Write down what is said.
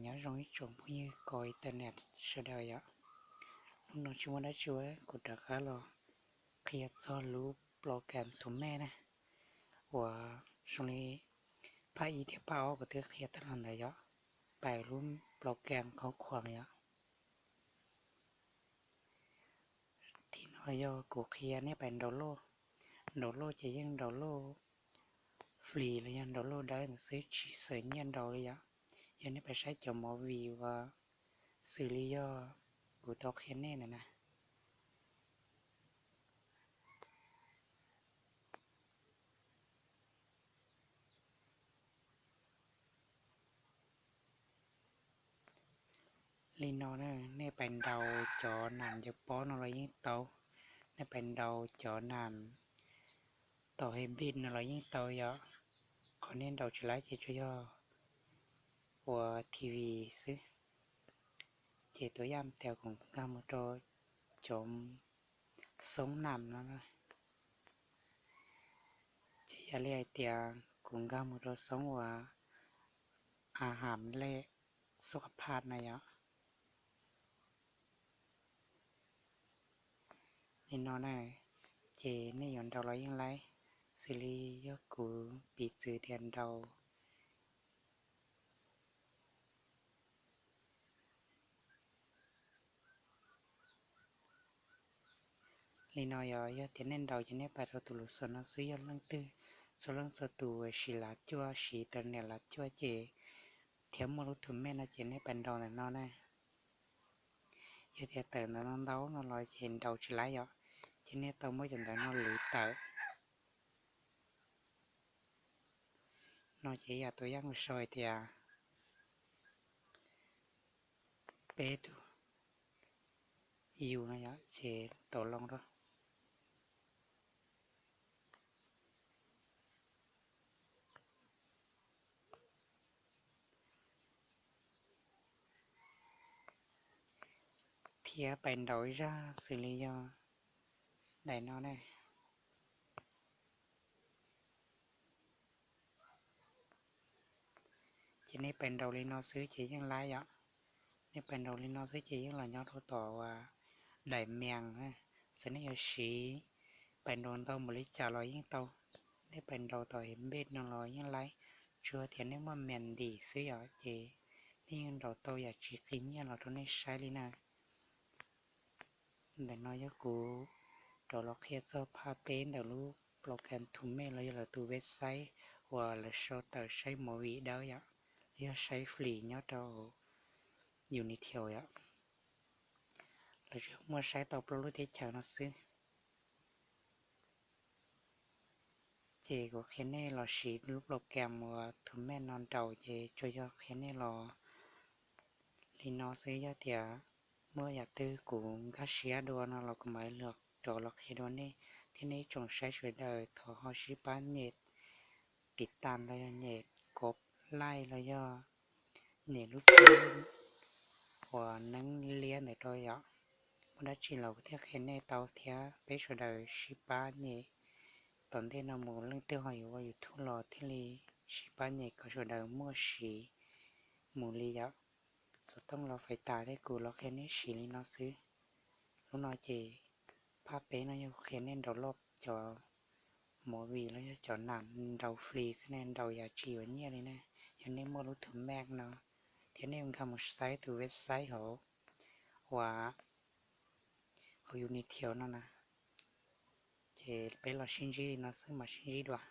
Nyob zoo ib tsoom phooj ywg kov internet sawv daws yom. Hnub no tsis muaj dab tsi ua, kuv rov qab los qhia txog lub program tus mej na, uas zoo li phaj ib thiab phaj ob kuv twb qhia tag los ntawd yom, pais lub program qhov khuam yom. Thib no yog kuv qhia nej pais download, download ces yeej download free los yog download dawb ntawd xwb tsis xav nyiaj download li yom. Yog nej pais saib cov movie uas xws li yog kuv tau qhia nej ntawd na. Li no na, nej pais download cov nam ncaws pob no los yeej tau, nej pais download cov nam tom Hobbit no los yeej tau yom. Qhov nej download tsis laib ces tsuas yog ua T V xwb. Ces tus yam tias kuv nkag mus rau cov xoob nam no, ces yog li hais tias kuv nkag mus rau xoob uas a ham lej xub qab phaj na yom. Li no na, ces nej yuav download los yeej laib, xws li yog kuv piv txwv tias download li no yom. Yog tias nej download ces nej pais rau tus lus xos no xwb, yog leej twg, txhua leej txhua tus siv lav cuaj, siv internet lav cuaj ces thiab muaj lub tus mej no ces nej pais download ntawm no na. Yog tias tawm ntawm no ntau no los ces download tsis laib yom, ces nej tau muab cov ntawv no lwv tawm. No ces yam tus yam kuv sau hais tias peb tus yus no yom, ces tau loo rau. Thiab pais download ib zaj xws li yog daim no ne. Ces nej pais download li no xwb ces yeej laib yom. Nej pais download li no xwb ces yeej los nyob rau tom uas daim mees na. Xyov nej yuav siv pais download ntau npaum li cas los yeej tau. Nej pais download tom Hootsuite no los yeej laib, tsuas tias nej muaj mees ntim xwb yom, ces nej yeej download tau yam tsis qi nyiaj los rau nej saib li na. Ntawm no yog kuv rov los qhia txog phaj peb ntawm lub program Tus Mej los yog lawv tus website uas lawv sau tawm saib movie dawb yom, los yog saib Flix nyob rau Unitel yom. Lawv tsuas muaj saib tau plaub lub teb chaws no xwb. Ces kuv qhia nej los siv lub program uas Tus Mej no rau, ces tsuas yog qhia nej los li no xwb. Yog tias muaj yam twg kuv nkag siab dua no los kuv mam li rov los qhia dua nej. Thiab nej ib tsoom saib sawv daws thov ho sib pab nyem tiv tas los yog nyem kov like los yog nyem lub tswb uas neeb liab ntawd rau yom. Muaj dab tsi los kuv thiaj qhia nej tau thiab. Peb sawv daws sib pab nyem, tom ntej no mus leej twg ho yuav ua YouTube los thiaj li sib pab nyem kom sawv daws muaj siv mus li yom. Xov tooj los fais tas thiab kuv los qhia nej siv li no xwb. Lub no ces phaj peb no yog kuv qhia nej download cov movie los yog cov nam rau Flix xwb ne, rau yam tsis yuav nyiaj li na. Yog nej muaj lub Tus Mej no thiab nej nkag mus saib tus website hauv uas hauv Unitel no na, ces peb los sib ntsib li no xwb mas sib ntsib dua.